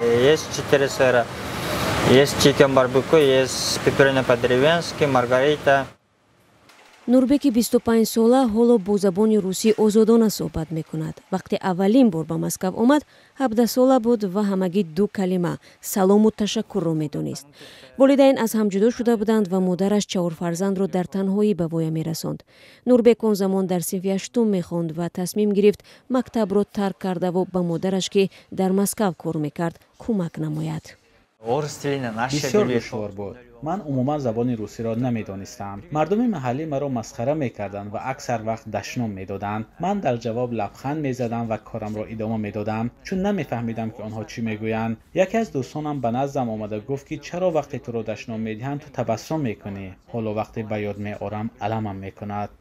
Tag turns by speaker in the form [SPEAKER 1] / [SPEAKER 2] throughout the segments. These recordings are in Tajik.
[SPEAKER 1] Есть четыре сыра. Есть чикен барбекю, есть пепперони по-деревенски, маргарита.
[SPEAKER 2] Нурбеки 25-сола ҳоло бо забони русӣ озодона суҳбат мекунад. Вақте аввалин бор ба Москав омад, 17-сола буд ва ҳамагӣ ду калима, салому ташаккурро медонист. Волидайн аз ҳам ҷудо шуда буданд ва модараш чаҳор фарзандро дар танҳоӣ ба воя мерасонд. Нурбек он замон дар синфи ҳаштум мехонд ва тасмим гирифт мактабро тарк кардаву ба модараш, ки дар Москав кор мекард, кӯмак намояд.
[SPEAKER 3] Бисёр душвор буд. Ман умуман забони русиро намедонистам. Мардуми маҳаллӣ маро масхара мекарданд ва аксар вақт дашном медоданд. Ман дар ҷавоб лабханд мезадам ва корамро идома медодам, чун намефаҳмидам, ки онҳо чӣ мегӯянд. Яке аз дӯстонам ба наздам омада гуфт, ки чаро вақте туро дашном медиҳанд, ту табассум мекунӣ? Ҳоло вақте ба ёд меорам, аламам мекунад.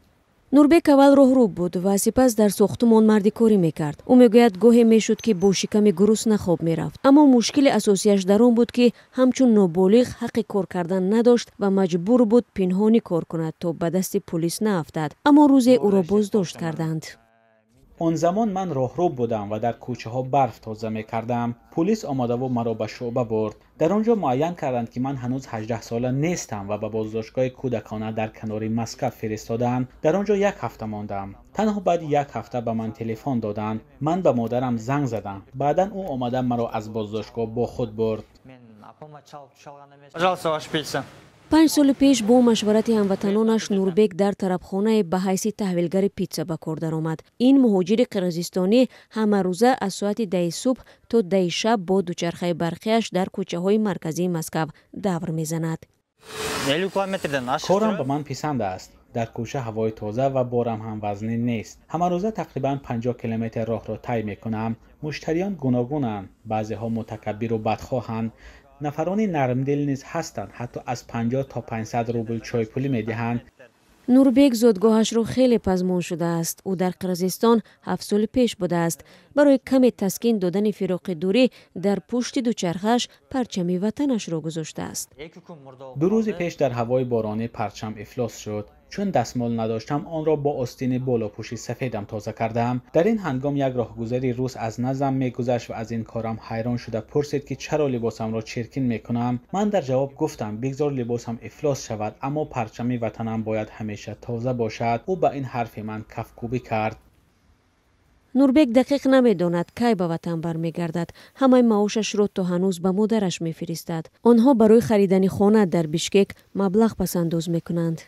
[SPEAKER 2] Нурбек аввал роҳрӯб буд ва сипас дар сохтумон мардикорӣ мекард. Ӯ мегӯяд, гоҳе мешуд, ки бо шиками гурусна хоб мерафт, аммо мушкили асосияш дар он буд, ки ҳамчун ноболиғ ҳаққи кор кардан надошт ва маҷбур буд пинҳонӣ кор кунад, то ба дасти пулис наафтад. Аммо рӯзе ӯро боздошт карданд.
[SPEAKER 3] Он замон ман роҳрӯб будам ва дар кӯчаҳо барф тоза мекардам. Пулис омадаву маро ба шӯъба бурд. Дар он ҷо муайян карданд, ки ман ҳанӯз 18-сола нестам ва ба боздоштгоҳи кӯдакона дар канори Москав фиристоданд. Дар он ҷо як ҳафта мондам. Танҳо баъди як ҳафта ба ман телефон доданд. Ман ба модарам занг задам. Баъдан ӯ омада маро аз боздоштгоҳ бо худ бурд.
[SPEAKER 1] Пожалуйста, ваша пицца.
[SPEAKER 2] 5 соли пеш бо машварати ҳамватанонаш Нурбек дар тарабхонае ба ҳайси таҳвилгари питса ба кор даромад. Ин муҳоҷири қирғизистонӣ ҳамарӯза аз соати 10-и субҳ то 10-и шаб бо дучархаи барқиаш дар кӯчаҳои марказии Москав давр мезанад.
[SPEAKER 3] Корам ба ман писанд аст. Дар кӯча ҳавои тоза ва борам ҳам вазнин нест. Ҳамарӯза тақрибан 50 километр роҳро тай мекунам. Муштариён гуногунанд. Баъзеҳо мутакаббиру бадхоҳанд. Нафарони нармдил низ ҳастанд, ҳатто аз 50 то 500 рубл чойпулӣ медиҳанд.
[SPEAKER 2] Нурбек зодгоҳашро хеле пазмон шудааст. Ӯ дар Қирғизистон 7 соли пеш будааст. Барои каме таскин додани фироқи дурӣ дар пушти дучархааш парчами ватанашро гузоштааст.
[SPEAKER 3] 2 рӯзи пеш дар ҳавои боронӣ парчам ифлос шуд. Чун дастмол надоштам, онро бо остини болопӯши сафедам тоза кардам. Дар ин ҳангом як роҳгузари рус аз наздам мегузашт ва аз ин корам ҳайрон шуда пурсид, ки чаро либосамро чиркин мекунам. Ман дар ҷавоб гуфтам: бигзор либосам ифлос шавад, аммо парчами ватанам бояд ҳамеша тоза бошад. Ӯ ба ин ҳарфи ман кафкӯбӣ кард.
[SPEAKER 2] Нурбек дақиқ намедонад, кай ба ватан бармегардад. Ҳамаи маошашро то ҳанӯз ба модараш мефиристад. Онҳо барои харидани хона дар Бишкек маблағ пасандоз мекунанд.